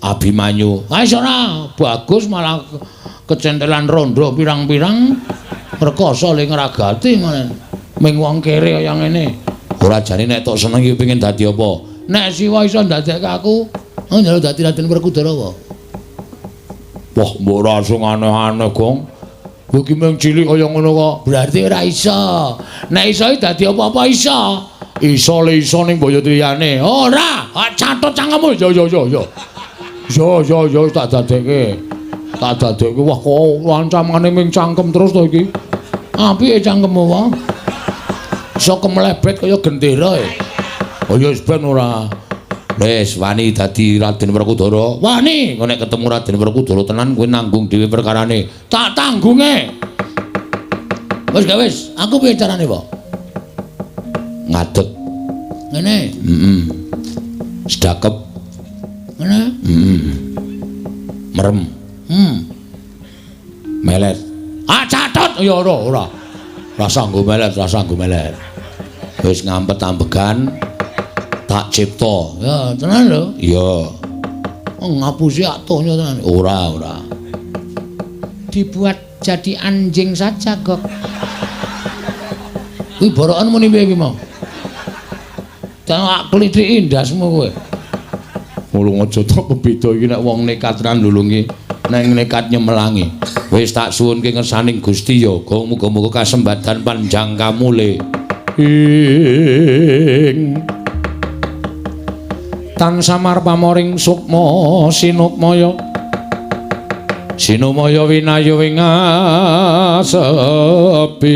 Abimanyu. Ha wis ora, bagus malah kecentelan rondo pirang-pirang rekoso le ngragati malah. Ming wong kere kaya ngene. Ora jane nek tok seneng iki pengin dadi apa? Nek Siwa iso ndadekke aku, aku njaluk dadi Raden Werkudara apa? Wah, mbok ora sing aneh-aneh, Gong. Kowe iki mung cilik kaya ngono kok. Berarti ora iso. Nek iso iki dadi apa-apa iso. Iso le iso ning boyo liyane. Ora, catut cangkemmu. Yo yo yo yo. Yo yo yo tak dadekke. Tak dadekke. Wah, kok ancamane ming cangkem terus to iki. Apike cangkemmu wae. Iso kemlebet kaya gendera e. Oh ya wis ben ora. Wis wani dadi Raden Werkudara. Wani, engko nek ketemu Raden Werkudara tenan kowe nanggung dhewe perkarane. Tak tanggunge. Wis gak wis, aku piye carane, Pak? Ngadeg. Ngene. Heeh. Sedakep. Ngene. Heeh. Merem. Melet. Ah catut ya ora ora. Rasa nggo melet, rasa nggo melet. Wis ngampet ambegan. Tak cipta. Ya, tenan lho. Iya. Oh, ngapusi atuhnya tenan. Ora, ora. Dibuat jadi anjing saja, Gok. Kuwi borokan muni piye iki mau? Tak klithiki ndasmu kowe. Mulung aja tok beda iki nek wong nekat tenan nulungi, nek nekat nyemelangi. Wis tak suwunke ngersaning Gusti ya, Gong muga-muga kasembadan panjang kamule. Ing tan samar pamoring sukma sinukmaya sinumaya winayu ing asepi.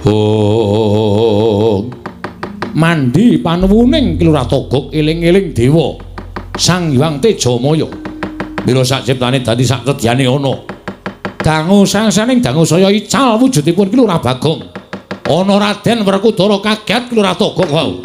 Oh mandi panuwuning Ki Lurah Togog eling-eling dewa Sang Hyang Tejamaya mila sak ciptane dadi sak sedyane ana dangu sangsaning dangu saya ical wujudipun Ki Lurah Bagong ana Raden Werkudara kaget Ki Lurah Togog wau.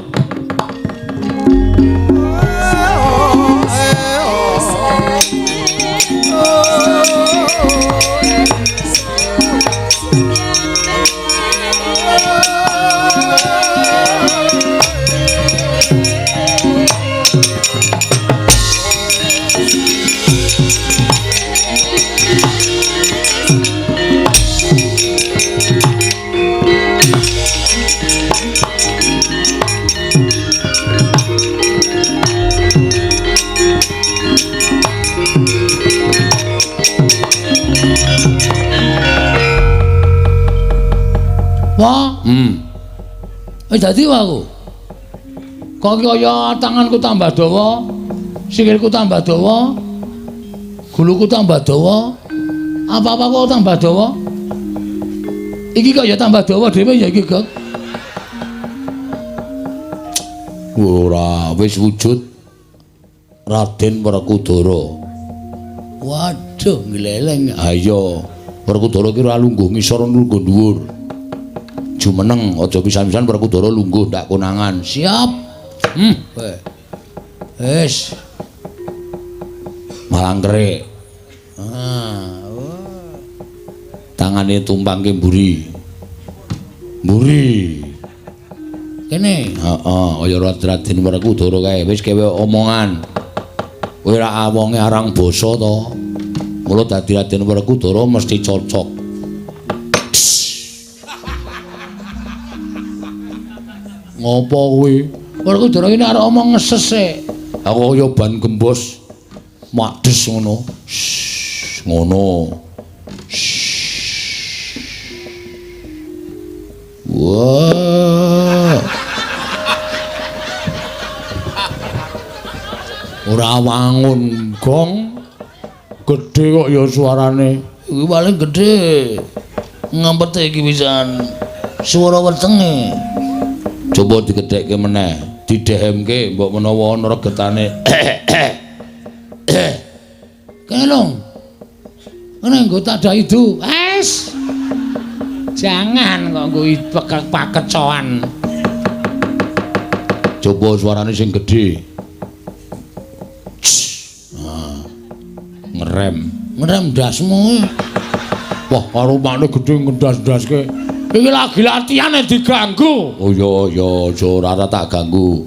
Wah, Wis dadi wae aku. Kok kaya tanganku tambah dawa, sikilku tambah dawa, guluku tambah dawa, apa-apa kok tambah dawa. Iki kok ya tambah dawa dhewe ya iki, Gok. Ora, wis wujud Raden Werkudara. Waduh, ngleleng. Ayo, Werkudara ki ora lungguh ngisor lungguh dhuwur. Jumeneng aja pisan-pisan Werkudara lungguh ndak konangan. Siap. Wis. Malangkerik. Ah, oh. Tangane tumpangke mburi. Mburi. Kene. Heeh, kaya Raden Werkudara kae. Wis kewe omongan. Kowe ra wonge arang basa to. Mula dadi Raden Werkudara mesti cocok. Ngopo kuwi? Werkudara iki arep omong ngeses e. Aku kaya ban gembos. Mades ngono. Ngono. Wah. Ora wangun gong. Gedhe kok ya suarane. Iki paling gedhe. Ngampete iki pisan. Suara wetenge. Coba digedhekke meneh, didehemke mbok menawa ana regetane. Kene lho. Ngene nggo tak daidu. Wes. Jangan kok nggo pakecoan. Coba suarane sing gedhe. Ngerem. Ngerem ndasmu. Wah, aromane gedhe ngendas-ndaske. Iki lagi latihan diganggu. Oh iya iya, aja ora tak ganggu.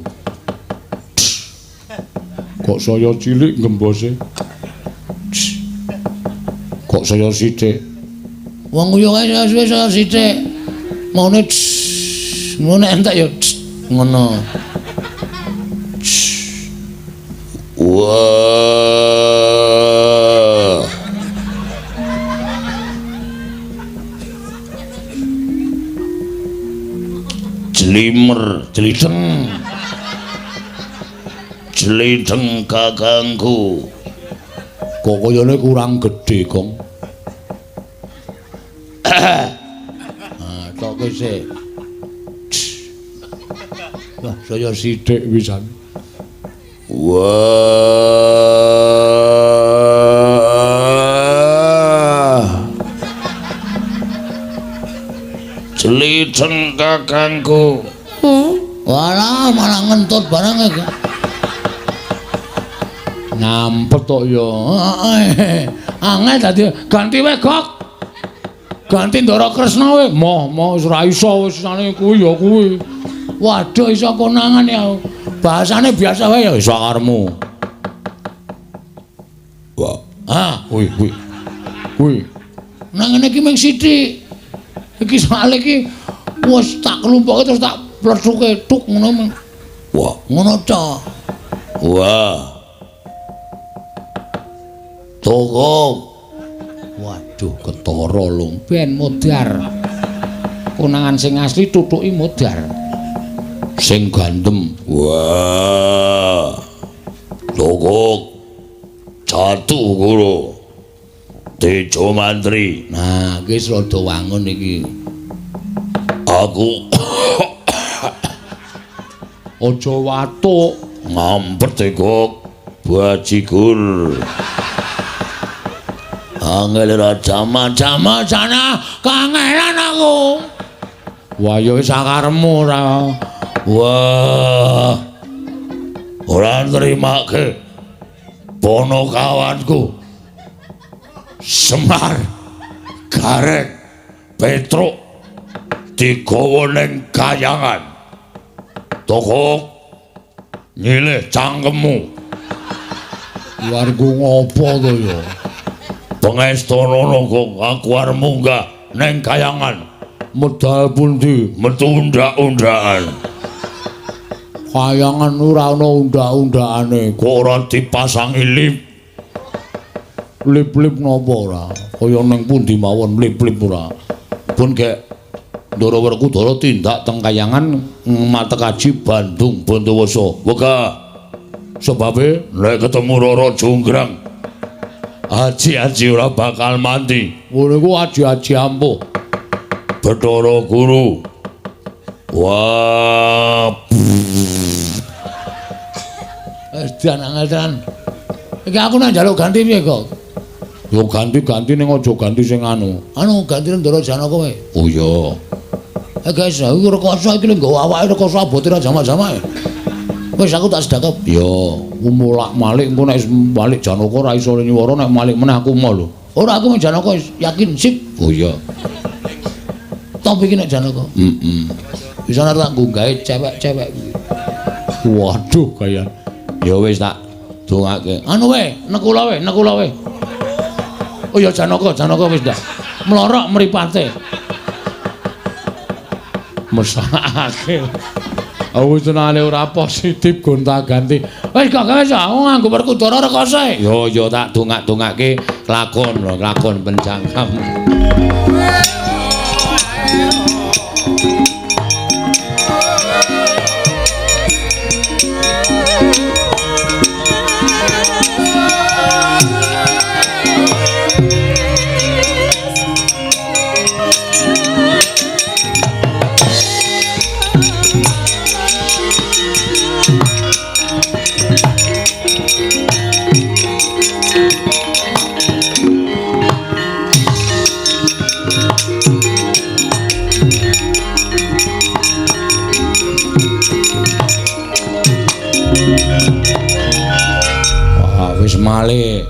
Kok saya cilik ngembose. Kok saya sithik. Wong yo kae suwe saya sithik. Maune ngono entek ya ngono. Wah. Jlimer, jlideng. Jlideng kakangku. Kok kayane kurang gedhe, Gong. Ah, tok sik. Wah, saya sithik pisan. Wah. Jlideng kakangku. Walah, malah ngentut barang iki. Ngampet tok ya. Angel dadi ganti wae, Gok. Ganti Ndara Kresna wae. Moh, moh wis ora iso wis sane kuwi ya kuwi. Waduh iso konangan ya. Bahasane biasa wae ya iso karepmu. Wah. Ah, kuwi kuwi. Kuwi. Nang ngene iki mung sithik. Iki soalé iki wis tak klumpuke terus tak plethuke tuk ngono. Wah, ngono ta. Wah. Toko. Waduh, ketara lho. Ben modar. Konangan sing asli tutuki modar. Sing gandem. Wah. Toko. Jatuh guru. Tejo Mantri. Nah, iki wis rada wangun iki. Aku aja watuk. Ngampet kok bajigur. Angel ra jama-jama sana kangelan aku. Wah ya wis sakarepmu ora. Wah. Ora nrimake ponokawanku. Semar, Gareng, Petruk digawa ning kayangan. Toko nyilih cangkemmu. Warga ngopo to ya? Pengestana kok aku arep munggah ning kayangan. Medal pundi? Metu undak-undakan. Kayangan ora ana undak-undakane. Kok ora dipasangi lip? Lip-lip napa ora? Kaya ning pundi mawon lip-lip ora. Pun gek Ndara Werkudara tindak teng kayangan matekaji Bandung Bondowoso. Wegah. Sebabe nek ketemu Rara Jonggrang, aji-aji ora bakal mati. Ngono iku aji-aji ampuh. Bathara Guru. Wah. Wis dan angel tenan. Iki aku nang njaluk ganti piye kok? Yo ganti-ganti ning aja ganti sing anu. Anu ganti Ndara Janaka wae. Oh iya. Eh guys, aku rekoso iki lho nggawa awake rekoso abote ra jamak-jamak. Wis aku tak sedakep. Yo, mulak-malik engko nek balik Janaka ora iso nyuwara, nek malik meneh aku mau lho. Ora aku mung Janaka yakin sip. Oh iya. Top iki nek Janaka. Heeh. Bisa nek tak nggawe cewek-cewek kuwi. Waduh kaya. Ya wis tak dongake. Anu wae, nekula wae, nekula wae. Oh ya Janaka, Janaka wis ndak. Mlorok mripate. Mesakake. Aku senane ora positif gonta-ganti. Wis gak wis aku nganggo Werkudara rekoso. Yo yo tak dongak-dongake lakon lho, lakon pencangkam. Wah, wis malik.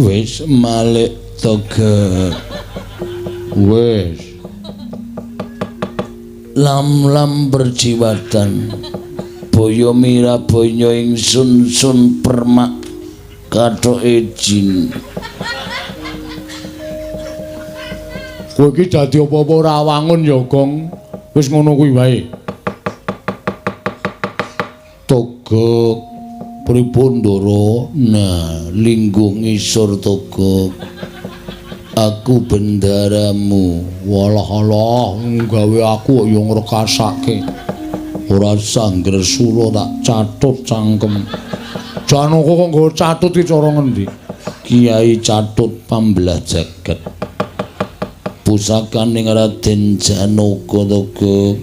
Wis malik Togok. Wis. Lam-lam berjiwatan. Boyo miraboyo ingsun sun permak kathoke jin. Kowe iki dadi apa-apa ora wangun ya, Gong. Wis ngono kuwi wae. Togok pripun, Ndara? Nah, lingguh ngisor Togok. Aku bendaramu. Walah alah, gawe aku kok ya ngrekasake. Ora sangger sura tak catut cangkem. Janaka kok nggawa catut iki cara ngendi? Kiai Catut pambelah jagat. Pusakaning Raden Janaka Togok.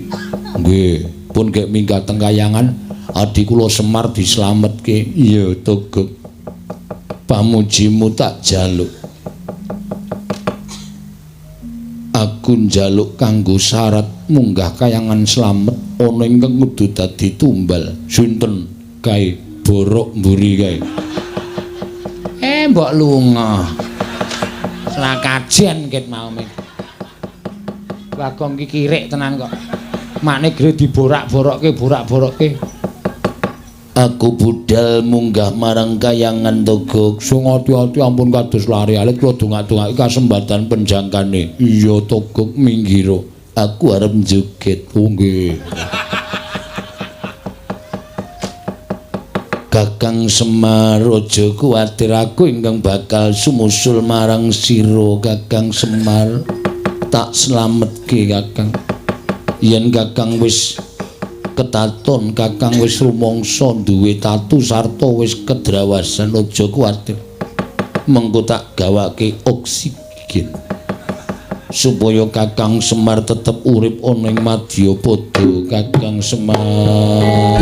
Nggih, pun gek minggat teng kayangan, adi kula Semar dislametke. Iya, Togok. Pamujimu tak jaluk. Aku njaluk kanggo syarat munggah kayangan slamet ana ingkang kudu dadi tumbal. Sinten kae? Borok mburi kae. Mbok lunga. Selakajen ket mau ming. Bagong ki kirik tenan kok. Makne gre diborak-borokke, borak-borokke. Aku budal munggah marang kayangan Togok. Sing ati-ati ampun kados lari alit kula dongak-dongake kasembatan penjangkane. Iya Togok minggiro. Aku arep njoget. Oh nggih. Kakang Semar aja kuwatir, aku ingkang bakal sumusul marang sira Kakang Semar. Tak slametke Kakang. Yen Kakang wis ketaton, Kakang wis rumangsa duwe tatu sarta wis kedrawasan, aja kuwatir. Mengko tak gawake oksigen supaya Kakang Semar tetep urip ana ing madyapada. Kakang Semar.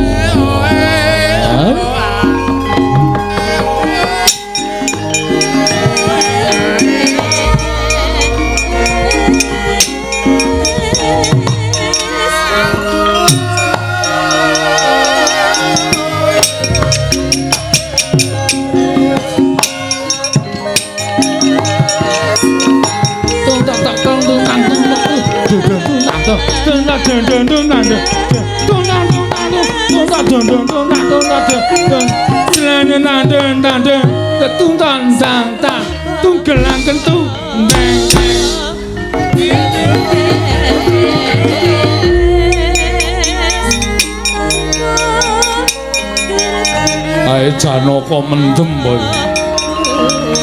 Ae Janaka mendem boy.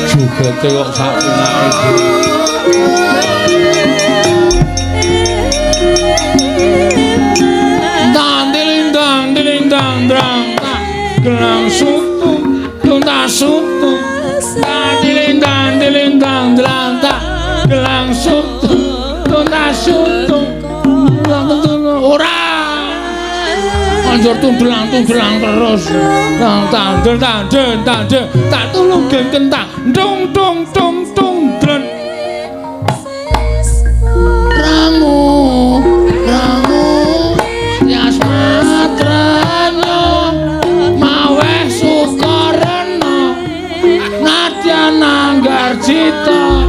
Jogete kok sak pinake. Gelang sutu, tuntas sutu, tantilindang tilindang delanta. Gelang sutu, tuntas sutu, ora. Anjur tundelang tundelang terus. Tang tandel tandel tandel, tak tulung geng kentang, dung dung dung dung dren. Rangu, rangu, yasmatrana. Maweh sukarena nadyan anggarjita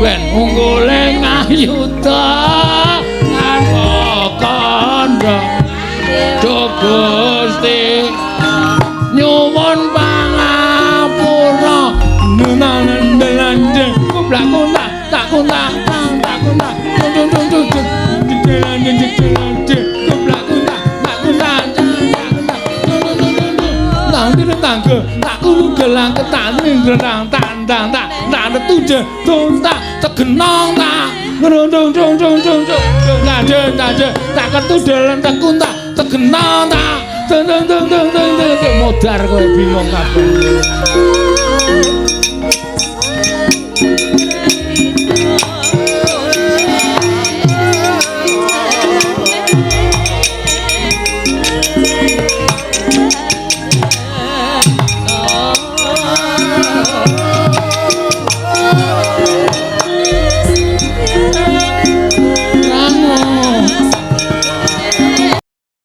ben unggule ngayuda tanpa kandha. Duh Gusti nyuwun pangapura. Nunanendelande kublak kuntak tak kuntak tak kuntak dung dung dung dung dilande kublak kuntak tak kuntak tangga tak kulu gelang ketan gelang tandang tak tak tuje tung tak tegenong tak ngrung dung dung dung dung tande tande tak ketudelen tekun tak tegenong tak tung tung tung tung tung modar kowe bingung kabeh.